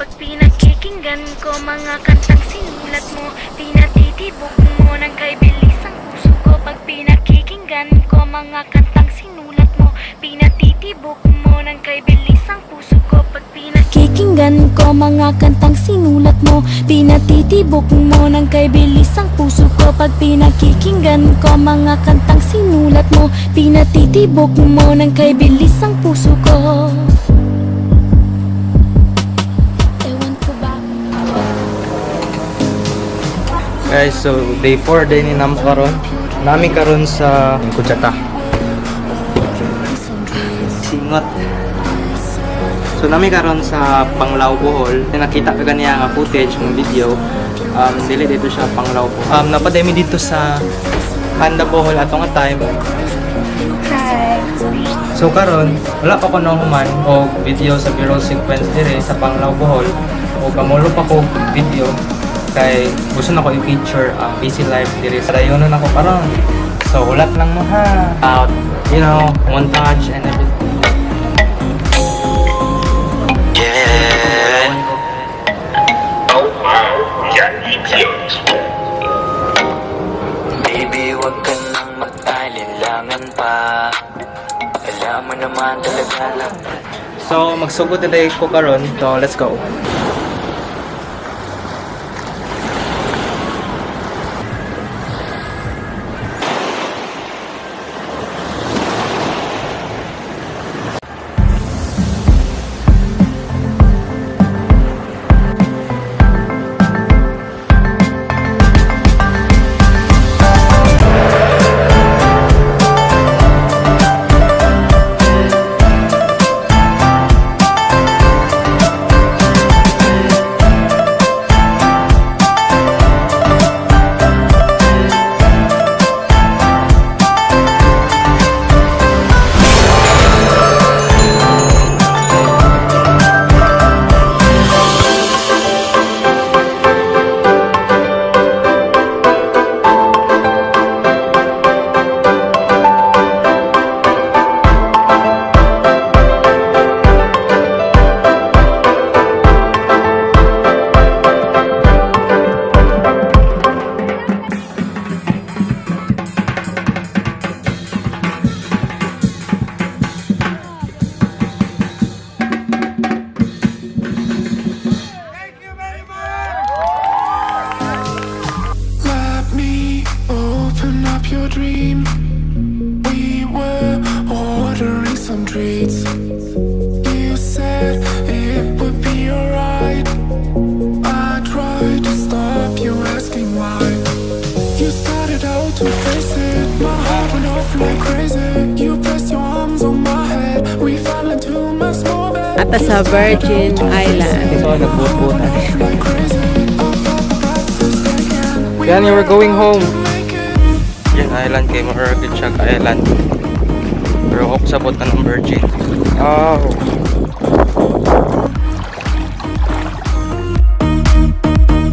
Pag pinakikinggan ko mga kantang sinulat mo, pinatitibok mo ng kay bilis ang puso ko. Pag pinakikinggan ko mga kantang sinulat mo, pinatitibok mo ng kay bilis ang puso ko. Pag pinakikinggan ko mga kantang sinulat mo, pinatitibok mo ng kay bilis ang puso ko. Pag pinakikinggan ko mga kantang sinulat mo, pinatitibok mo ng kay bilis ang puso ko. Ewan ko ba. Guys, so day 4 day ni namo karon. Nami karon sa Kujata. Singot. So nami karon sa Panglao, Bohol. Nakita ka ganiya nga footage ng video. Dili dito siya Panglao, Bohol. Napademi dito sa Handa, Bohol ato nga time. So karon, wala pa ko nahuman og video sa B-roll sequence dire sa Panglao, Bohol. O kamulo pa ko video kay gusto na ko i-feature ang busy life dire sa rayonon ako karon. So hulat lang mo ha. Out, montage and everything. Yeah. Baby, wag ka nang mag-alinlangan pa. Alam mo naman talaga lang. So magsugod na dahil ko karon. So let's go. Let me open up your dream. We were ordering some treats. You said it would be alright. I tried to stop you asking why. You started out to face it. My heart went off like crazy. You pressed your arms on my head. We fell into my small bed. Ata sa Virgin Island. So nagbuot-buotan. Like crazy. I felt the breath is taken. We Gani, we're going home. make it. Virgin Island kay murag siya ka island. Pero ako sabot ka ng Virgin. Oh.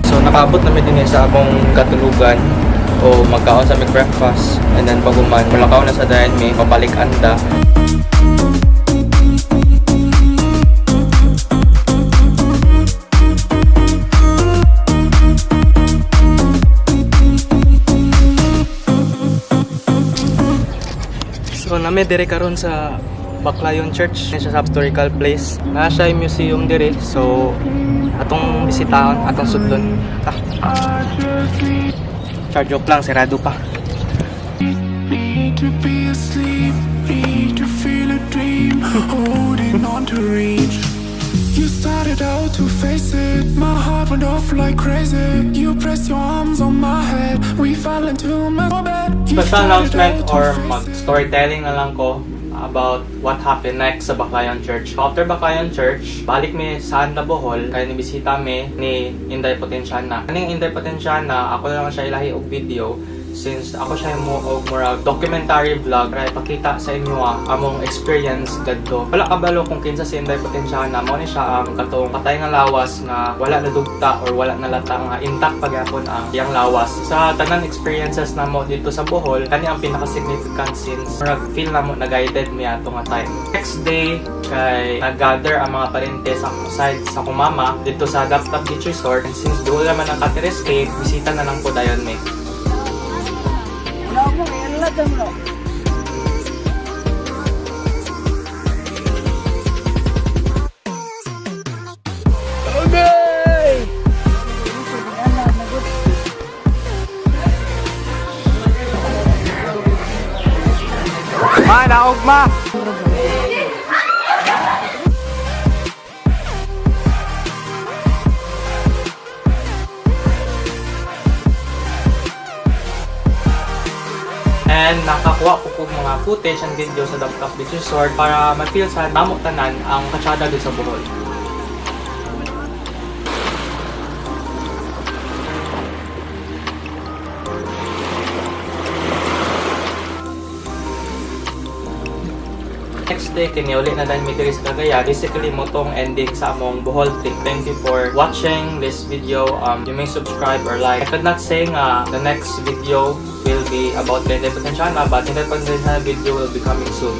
So nakaabot namin din sa among katulugan o magkaon sa aming breakfast and then baguman mulakaw na sa dayon may pabalik anda. So nami dire karon sa Baclayon Church, siya sa historical place. Na siya yung museum dire. So atong bisitahon, atong sudlon. Ah. Char, joke lang, sarado pa. Need to be asleep, need to feel a dream, holding on to reach. You started out to face it, my heart went off like crazy. You pressed your arms on my head, we fell into my bed. You Special started announcement out to or face it. Mag-storytelling na lang ko about what happened next sa Baclayon Church. After Baclayon Church, balik mi sa Anda, Bohol, kaya nibisita mi ni Inday Potensyana. Kaning Inday Potensyana, ako na lang siya ilahi og video. since ako siya mo og murag documentary vlog para ipakita sa inyo among experience gadto. Wala kabalo kung kinsa si Inday Potensyana, mao ni siya ang katong patay nga lawas nga wala na dugta or wala na lata, nga intact pagyapon ang iyang lawas. Sa tanan experiences namo dito sa Bohol, kani ang pinaka significant since murag feel namo na guided mi ato nga time. Next day kay nag-gather ang mga parente sa akong side, sa akong mama, dito sa Dapdap Beach Resort, and since duol naman ang Cateres Cave, bisita na lang po dayon mi. Ma, naog ma! And nakakuha ko kog mga footage and video sa Dapdap Beach Resort para ma-feel sa namo tanan ang katsada doon sa Bohol. Next day, kiniuli na dahil mi diri sa Cagayan. Basically, mao tong ending sa among Bohol trip. Thank you for watching this video. You may subscribe or like. I could not say nga the next video will be about Inday Potensyana, but Inday Potensyana video will be coming soon.